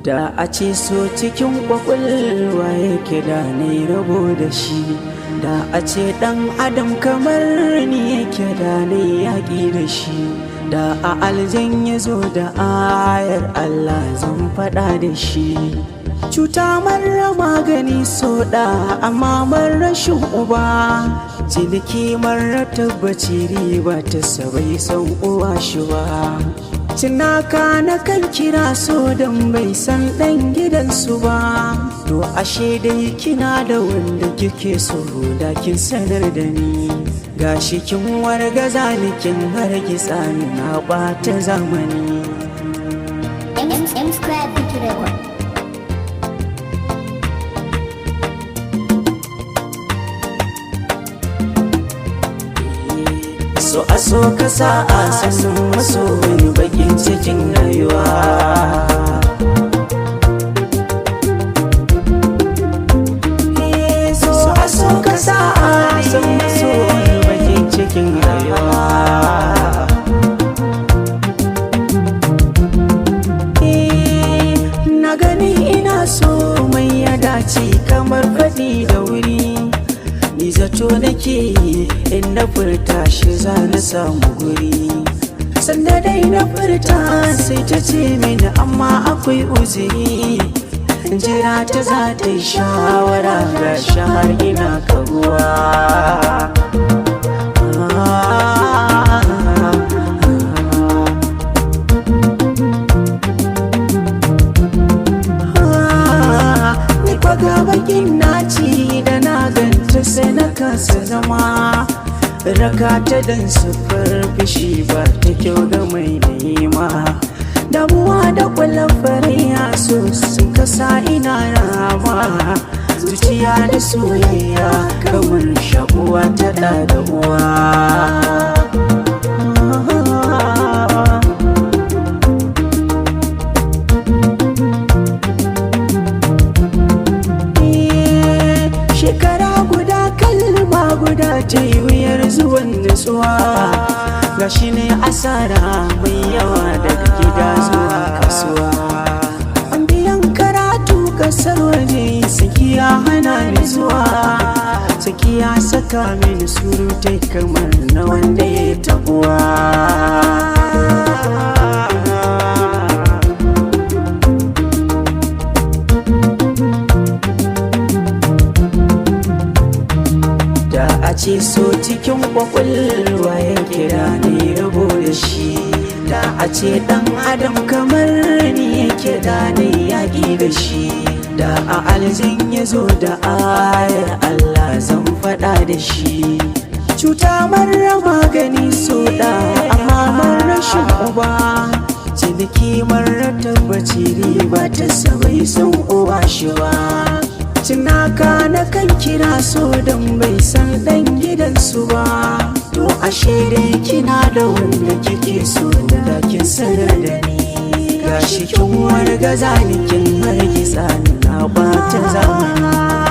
Da a ce so cikin kwakwalwa yake, da na rabo da shi. Da a ce ɗan adam kamar ni yake, da na yaƙi da shi. Da a aljan ya zo da ayar Allah, zan faɗa da shi. Cuta mara magani so da, amma rashin uba. Ciniki mara tabbaci, riba ta sabai son uwa shi ba. Cinaka na kan kira so don bai san ɗan gidansu ba. To ashe dai kina da wanda kike so, da kin sanar da ni. Gashi kin wargaza ni, kin hargitsa ni, na ɓata zamani. M M Square Beat Record. So a so ka sa a sanin maso wani bakin cikin rayuwa. So a so ka sa a san maso wani bakin cikin rayuwa. Na gani ina so mai ya dace kamar faɗi da wuri. Ni zato nake yi in na furta shi za na samu guri. Sanda dai na furta, sai ta ce mini amma akwai uzuri. Jira ta za ta yi shawara, ga shahar ina kaguwa. Ni kwa ga bakin naci da na ganta sai na kasa zama. Raka ta dan sufar fishi ba ta kyau ga mai nema. Damuwa da kwallon faraya so sun kasa ina rama. Zuciya da soyayya kamar shakuwa ta da da uwa. Shekara guda, kalma guda ta yi wuyar zuwan nutsuwa. Gashi ne asara mai yawa daga gida zuwa kasuwa. An biyan karatu kasar waje, sakiya hana ni zuwa. Sakiya saka mini surutai kamar na wanda ya tabuwa. Da a ce so cikin kwakwalwa ya kira ni rabo da shi. Da a ce dan adam kamar ni yake, da ni yaƙi da shi. Da a aljin ya zo da ayar Allah, zan faɗa da shi. Cuta mara magani so da, amma rashin uba. Ciniki mara tabbaci, riba ta sabai son uwa shi ba. Cinaka na kan kira so don bai san dan gidansu ba. To ashe dai kina da wanda kike so, da kin sanar da ni. Gashi kin wargaza ni, kin hargitsa ni, na ɓata zamani.